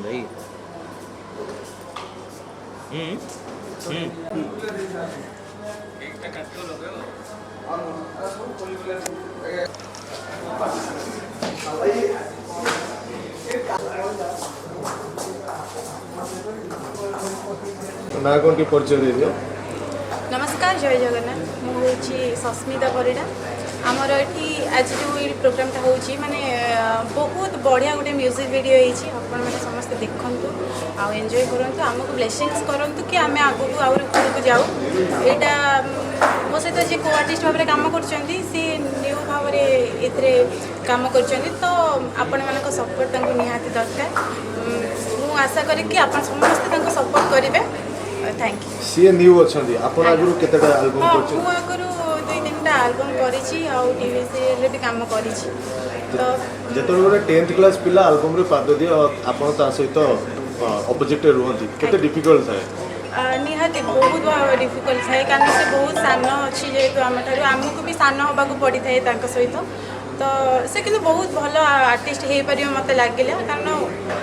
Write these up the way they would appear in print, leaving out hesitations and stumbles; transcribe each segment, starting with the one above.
ଭାଇ। ହୁଁ ହୁଁ। ନାଁ କ'ଣ, ଟିକେ ପରିଚୟ ଦେଇଦିଅ। ନମସ୍କାର, ଜୟ ଜଗନ୍ନାଥ। ମୁଁ ହେଉଛି ସସ୍ମିତା ପରିଡ଼ା। ଆମର ଏଠି ଆଜି ଯେଉଁ ଏଇ ପ୍ରୋଗ୍ରାମଟା ହେଉଛି, ମାନେ ବହୁତ ବଢ଼ିଆ ଗୋଟେ ମ୍ୟୁଜିକ୍ ଭିଡ଼ିଓ ହେଇଛି। ଆପଣମାନେ ସମସ୍ତେ ଦେଖନ୍ତୁ ଆଉ ଏନ୍ଜୟ କରନ୍ତୁ, ଆମକୁ ବ୍ଲେସିଂସ୍ କରନ୍ତୁ କି ଆମେ ଆଗକୁ ଆହୁରି ଉପରକୁ ଯାଉ। ଏଇଟା ମୋ ସହିତ ଯିଏ କୋ ଆର୍ଟିଷ୍ଟ ଭାବରେ କାମ କରୁଛନ୍ତି, ସିଏ ନ୍ୟୁ ଭାବରେ ଏଥିରେ କାମ କରୁଛନ୍ତି, ତ ଆପଣମାନଙ୍କ ସପୋର୍ଟ ତାଙ୍କୁ ନିହାତି ଦରକାର। ମୁଁ ଆଶା କରେ କି ଆପଣ ସମସ୍ତେ ତାଙ୍କୁ ସପୋର୍ଟ କରିବେ। Thank you. ସିଏ ନ୍ୟୁ ଅଛନ୍ତି, ଆପଣ ଆଗରୁ କେତେଟା ଆଲବମ୍ କରିଛନ୍ତି? ମୁଁ ଆଗରୁ ଦୁଇ ତିନିଟା ଆଲବମ୍ କରିଛି ଆଉ ଟିଭି ସିରିଏଲରେ ବି କାମ କରିଛି ତ। ଯେତେବେଳେ ଗୋଟେ 10th class ପିଲା ଆଲବମ୍ରେ ପାଦ ଦିଏ ଆଉ ଆପଣ ତା ସହିତ ଅପୋଜିଟ୍ରେ ରୁହନ୍ତି, କେତେ ଡିଫିକଲ୍ଟ ଥାଏ? ନିହାତି ବହୁତ ଡିଫିକଲ୍ଟ ଥାଏ, କାରଣ ସେ ବହୁତ ସାନ ଅଛି ଯେହେତୁ ଆମଠାରୁ, ଆମକୁ ବି ସାନ ହେବାକୁ ପଡ଼ିଥାଏ ତାଙ୍କ ସହିତ। ତ ସେ କିନ୍ତୁ ବହୁତ ଭଲ ଆର୍ଟିଷ୍ଟ ହେଇପାରିବ ମୋତେ ଲାଗିଲା, କାରଣ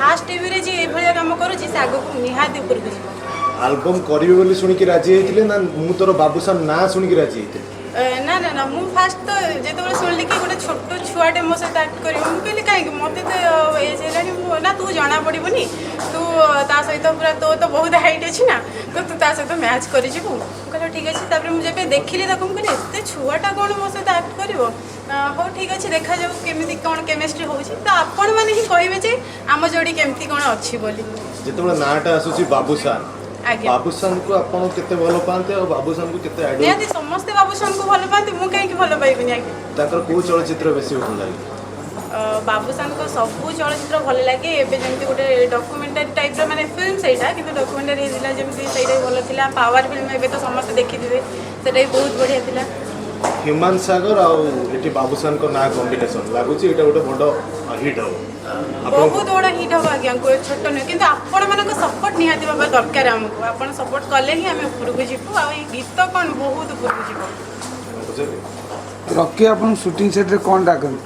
ଫାଷ୍ଟ ଟିଭିରେ ଯିଏ ଏଇଭଳିଆ କାମ କରୁଛି, ସେ ଆଗକୁ ନିହାତି ଉପରକୁ ଯିବ। ଆଲବମ୍ କରିବେ ବୋଲି ଶୁଣିକି ରାଜି ହେଇଥିଲେ ନା ମୁଁ ତୋର ବାବୁସାନ ନାଁ ଶୁଣିକି ରାଜି ହେଇଥିଲେ? ନା ନା ନା, ମୁଁ ଫାଷ୍ଟ ତ ଯେତେବେଳେ ଶୁଣିଲି କି ଗୋଟେ ଛୋଟ ଛୁଆଟେ ମୋ ସହିତ ଆକ୍ଟ କରିବ, ମୁଁ କହିଲି କାହିଁକି, ମୋତେ ତ ଏଜ୍ ହେଲାଣି। ମୁଁ ନା, ତୁ ଜଣା ପଡ଼ିବନି, ତୁ ତା ସହିତ ପୁରା, ତୋ ତ ବହୁତ ହାଇଟ୍ ଅଛି ନା, ତ ତୁ ତା ସହିତ ମ୍ୟାଚ୍ କରିଯିବୁ। ମୁଁ କହିଲି ଠିକ୍ ଅଛି। ତାପରେ ମୁଁ ଯେବେ ଦେଖିଲି ତାକୁ, ମୁଁ କହିଲି ଏତେ ଛୁଆଟା କ'ଣ ମୋ ସହିତ ଆକ୍ଟ କରିବ? ହଉ ଠିକ୍ ଅଛି, ଦେଖାଯାଉ କେମିତି କ'ଣ କେମିଷ୍ଟ୍ରି ହେଉଛି। ତ ଆପଣମାନେ ହିଁ କହିବେ ଯେ ଆମ ଯୋଡ଼ି କେମିତି କ'ଣ ଅଛି ବୋଲି। ଯେତେବେଳେ ନାଁଟା ଆସୁଛି ବାବୁସାନ, ବାବୁସାନକୁ ଆପଣ କେତେ ଭଲ ପାଆନ୍ତି ଆଉ ବାବୁସାନକୁ କେତେ ଆଇଡଲ? ନିହାତି ସମସ୍ତେ ବାବୁସାନକୁ ଭଲ ପାଆନ୍ତି, ମୁଁ କାହିଁକି ଭଲ ପାଇବିନି ଆଜ୍ଞା? ତାଙ୍କର କୋଉ ଚଳଚ୍ଚିତ୍ର ବେଶୀ ଭଲ ଲାଗେ? ବାବୁସାନଙ୍କ ସବୁ ଚଳଚ୍ଚିତ୍ର ଭଲ ଲାଗେ। ଏବେ ଯେମିତି ଗୋଟେ ଡକୁମେଣ୍ଟାରୀ ଟାଇପ୍ର ମାନେ ଫିଲ୍ମ ସେଇଟା, କିନ୍ତୁ ଡକୁମେଣ୍ଟାରୀ ହେଇଥିଲା ଯେମିତି, ସେଇଟା ବି ଭଲ ଥିଲା। ପାୱାର ଫିଲ୍ମ ଏବେ ତ ସମସ୍ତେ ଦେଖିଥିବେ, ସେଇଟା ବି ବହୁତ ବଢ଼ିଆ ଥିଲା। ହ୍ୟୁମାନ ସାଗର ଆଉ ଏଠି ବାବୁସାନଙ୍କ ନାଁ କମ୍ବିନେସନ ଲାଗୁଛି, ଏଇଟା ଗୋଟେ ବଡ଼ ହିଟ୍ ହବ ଆପଣ? ବହୁତ ବଡ଼ ହିଟ୍ ହବ ଆଜ୍ଞା, ଛୋଟ ନୁହେଁ। କିନ୍ତୁ ଆପଣମାନଙ୍କ ସପୋର୍ଟ ନିହାତି ଭାବରେ ଦରକାର ଆମକୁ। ଆପଣ ସପୋର୍ଟ କଲେ ହିଁ ଆମେ ଉପରକୁ ଯିବୁ ଆଉ ଏଇ ଗୀତ କ'ଣ ବହୁତ ଉପରକୁ ଯିବ। ବୁଝିଲେ? ରକି ଆପଣଙ୍କୁ ସୁଟିଂ ସେଟ୍ରେ କ'ଣ ଡାକନ୍ତି?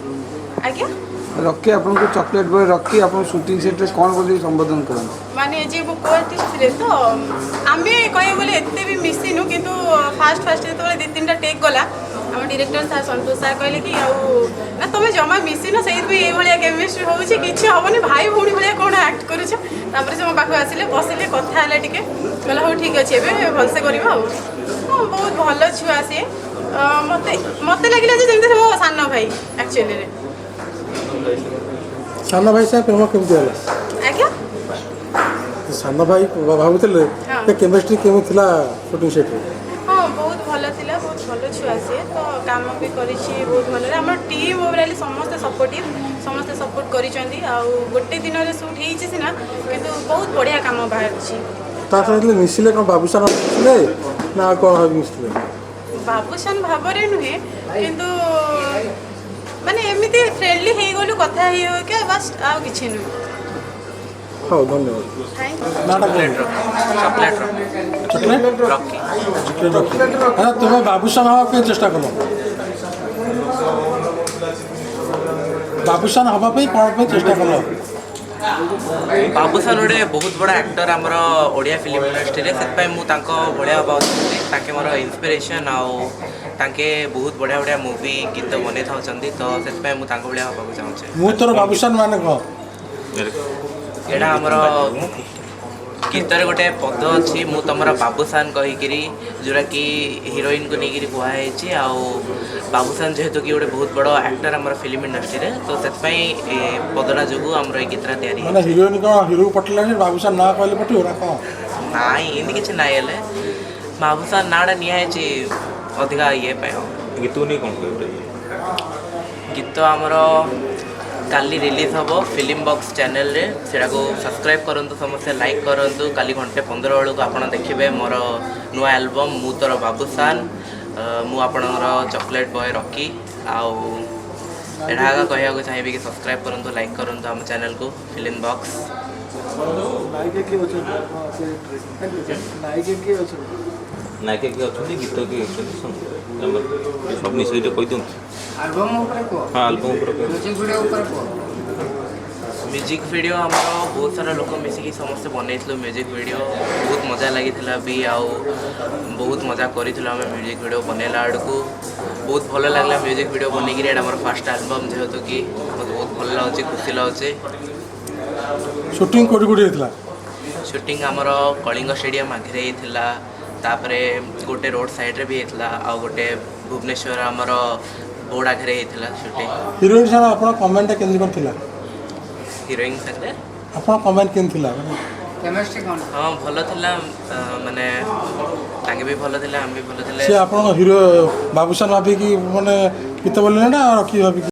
ଆଜ୍ଞା? ରକି ଆପଣଙ୍କୁ, ଚକୋଲେଟ୍ ବୟ ରକି ଆପଣଙ୍କୁ ସୁଟିଂ ସେଟ୍ରେ କ'ଣ ବୋଲି ସମ୍ବୋଧନ କରନ୍ତି? ମାନେ ଯିଏ ମୋ କୋ ଆର୍ଟିଷ୍ଟ ଥିଲେ, ତ ଆମେ କହିବାକୁ ଗଲେ ଏତେ ବି ମିଶିନୁ, କିନ୍ତୁ ଫାଷ୍ଟ ଫାଷ୍ଟ ଯେତେବେଳେ ଦୁଇ ତିନିଟା ଟେକ୍ ଗଲା, ଆମ ଡିରେକ୍ଟର ସାର୍ ସନ୍ତୋଷ ସାର୍ କହିଲେ କି ଆଉ ନା, ତମେ ଜମା ମିଶିନ, ସେଇଥିପାଇଁ ଏଇଭଳିଆ କେମିଷ୍ଟ୍ରି ହେଉଛି, କିଛି ହେବନି, ଭାଇ ଭଉଣୀ ଭଳିଆ କ'ଣ ଆକ୍ଟ କରୁଛ? ତାପରେ ସେ ମୋ ପାଖକୁ ଆସିଲେ, ବସିଲେ, କଥା ହେଲେ ଟିକେ, କହିଲେ ହଉ ଠିକ୍ ଅଛି, ଏବେ ଭଲସେ କରିବା। ଆଉ ହଁ, ବହୁତ ଭଲ ଛୁଆ ସିଏ। ମୋତେ ମୋତେ ଲାଗିଲା ଯେ ଯେମିତି ସେ ମୋ ସାନ ଭାଇ ଆକ୍ଚୁଆଲିରେ। ସାନ ଭାଇ ସାଙ୍ଗେ ପ୍ରେମ କେମିତି ହେଲା? ଆଜ୍ଞା? ସାନ ଭାଇ ଭାବୁଥିଲେ ଯେ କେମିଷ୍ଟ୍ରି କେମିତି ଥିଲା ସୁଟିଂ ସେଟ୍ରେ? ହଁ, ବହୁତ ଭଲ ଥିଲା। ବହୁତ ଭଲ ଛୁଆ ସିଏ, ତ କାମ ବି କରିଛି ବହୁତ ଭଲରେ। ଆମର ଟିମ୍ ଓଭରାଲି ସମସ୍ତେ ସପୋର୍ଟିଭ୍, ସମସ୍ତେ ସପୋର୍ଟ କରିଛନ୍ତି। ଆଉ ଗୋଟେ ଦିନରେ ସୁଟ୍ ହେଇଛି ସିନା, କିନ୍ତୁ ବହୁତ ବଢ଼ିଆ କାମ ବାହାରିଛି। ତା ସହିତ ମିଶିଲେ କ'ଣ ବାବୁସାନ ମିଶିଲେ ନା ଆଉ କ'ଣ ଭାବି ମିଶିଲେ? ବାବୁସାନ ଭାବରେ ନୁହେଁ, କିନ୍ତୁ ମାନେ ଏମିତି ଫ୍ରେଣ୍ଡଲି ହେଇଗଲୁ, କଥା ହେଇ ହେଇକା ବାସ୍, ଆଉ କିଛି ନୁହେଁ। ହଉ, ଧନ୍ୟବାଦ। Thank. ନାଁଟା କୁହନ୍ତୁ। ଚକୋଲେଟ୍। ଚକୋଲେଟ୍। ରକି। ଚକୋଲେଟ୍। ଆଚ୍ଛା, ତୁମେ ବାବୁସାନ ହେବା ପାଇଁ ଚେଷ୍ଟା କଲ? ବାବୁସାନ ହେବା ପାଇଁ କ'ଣ ପାଇଁ ଚେଷ୍ଟା କଲ? ବାବୁସାନ ଗୋଟେ ବହୁତ ବଡ଼ ଆକ୍ଟର ଆମର ଓଡ଼ିଆ ଫିଲ୍ମ ଇଣ୍ଡଷ୍ଟ୍ରିରେ, ସେଥିପାଇଁ ମୁଁ ତାଙ୍କ ଭଳିଆ ହେବାକୁ ଚାହୁଁଛି। ତାଙ୍କେ ମୋର ଇନ୍ସପିରେସନ୍ ଆଉ ତାଙ୍କେ ବହୁତ ବଢ଼ିଆ ବଢ଼ିଆ ମୁଭି, ଗୀତ ବନେଇଥାଉଛନ୍ତି, ତ ସେଥିପାଇଁ ମୁଁ ତାଙ୍କ ଭଳିଆ ହେବାକୁ ଚାହୁଁଛି। ମୁଁ ତୋର ବାବୁସାନ ମାନେ କ'ଣ? ଏଇଟା ଆମର ଗୀତରେ ଗୋଟେ ପଦ ଅଛି, ମୁଁ ତମର ବାବୁସାନ କହିକିରି, ଯେଉଁଟାକି ହିରୋଇନକୁ ନେଇକିରି କୁହାହେଇଛି। ଆଉ ବାବୁସାନ ଯେହେତୁ କି ଗୋଟେ ବହୁତ ବଡ଼ ଆକ୍ଟର ଆମର ଫିଲ୍ମ ଇଣ୍ଡଷ୍ଟ୍ରିରେ, ତ ସେଥିପାଇଁ ଏ ପଦଟା ଯୋଗୁଁ ଆମର ଏଇ ଗୀତଟା ତିଆରି ମାନେ ହେଇଛି। ହିରୋଇନ କ'ଣ ହିରୋକୁ ପଟିଲାଣି, ବାବୁସାନ ନାଁ କହିଲେ ପଟିବ ନା କ'ଣ? ନାଇଁ, ଏମିତି କିଛି ନାଇଁ, ହେଲେ ବାବୁସାନ ନାଁଟା ନିଆହେଇଛି ଅଧିକା ଇଏ ପାଇଁ। ଆଉ ଗୀତକୁ ନେଇ କ'ଣ କହିବେ? ଗୀତ ଆମର କାଲି ରିଲିଜ୍ ହେବ ଫିଲ୍ମ ବକ୍ସ ଚ୍ୟାନେଲରେ। ସେଇଟାକୁ ସବସ୍କ୍ରାଇବ୍ କରନ୍ତୁ ସମସ୍ତେ, ଲାଇକ୍ କରନ୍ତୁ। କାଲି 1:15 ବେଳକୁ ଆପଣ ଦେଖିବେ ମୋର ନୂଆ ଆଲବମ୍ ମୁଁ ତୋର ବାବୁସାନ। ମୁଁ ଆପଣଙ୍କର ଚକୋଲେଟ୍ ବୟ ରକି। ଆଉ ଏଇଟା ଆଗ କହିବାକୁ ଚାହିଁବି କି ସବସ୍କ୍ରାଇବ୍ କରନ୍ତୁ, ଲାଇକ୍ କରନ୍ତୁ ଆମ ଚ୍ୟାନେଲକୁ ଫିଲ୍ମ ବକ୍ସ। ନାୟିକା କିଏ ଅଛନ୍ତି? ନାୟିକା କିଏ ଅଛନ୍ତି? ନାୟିକା କିଏ ଅଛନ୍ତି, ଗୀତ କିଏ ଅଛନ୍ତି, ଆମର ସବୁ ମିଶେଇ ଟିକେ କହିଦିଅନ୍ତୁ। ଆଲବମ୍ ଉପରେ କୁହ। ହଁ, ଆଲବମ୍ ଉପରେ କୁହନ୍ତୁ। ମ୍ୟୁଜିକ୍ ଭିଡ଼ିଓ ଉପରେ କୁହ। ମ୍ୟୁଜିକ୍ ଭିଡ଼ିଓ ଆମର ବହୁତ ସାରା ଲୋକ ମିଶିକି ସମସ୍ତେ ବନେଇଥିଲୁ ମ୍ୟୁଜିକ୍ ଭିଡ଼ିଓ। ବହୁତ ମଜା ଲାଗିଥିଲା ବି, ଆଉ ବହୁତ ମଜା କରିଥିଲୁ ଆମେ ମ୍ୟୁଜିକ୍ ଭିଡ଼ିଓ ବନେଇଲା ବେଳକୁ। ବହୁତ ଭଲ ଲାଗିଲା ମ୍ୟୁଜିକ୍ ଭିଡ଼ିଓ ବନେଇକିରି। ଏଇଟା ଆମର ଫାର୍ଷ୍ଟ ଆଲବମ୍ ଯେହେତୁ କି ମୋତେ ବହୁତ ଭଲ ଲାଗୁଛି, ଖୁସି ଲାଗୁଛି। ସୁଟିଂ କୋଉଠି କୋଉଠି ହେଇଥିଲା? ସୁଟିଂ ଆମର କଳିଙ୍ଗ ଷ୍ଟାଡ଼ିୟମ୍ ଆଗରେ ହେଇଥିଲା, ତାପରେ ଗୋଟେ ରୋଡ଼ ସାଇଡ଼୍ରେ ବି ହେଇଥିଲା, ଆଉ ଗୋଟେ ଭୁବନେଶ୍ୱର ଆମର ବୋର୍ଡ଼ ଆଗରେ ହେଇଥିଲା ସୁଟିଂ। ହିରୋଇନ୍ ସାଙ୍ଗରେ ଆପଣ କମେଣ୍ଟଟା କେମିତି କ'ଣ ଥିଲା? ହିରୋଇନ୍ ସାଙ୍ଗରେ ଆପଣ କମେଣ୍ଟ କେମିତି ଥିଲା? ହଁ, ଭଲ ଥିଲା। ମାନେ ତାଙ୍କେ ବି ଭଲ ଥିଲେ, ଆମେ ବି ଭଲ ଥିଲେ। ସେ ଆପଣଙ୍କ ହିରୋ ବାବୁସାନ ଭାବିକି ମାନେ ଗୀତ ବୋଲିଲେ ନା ରକି ଭାବିକି?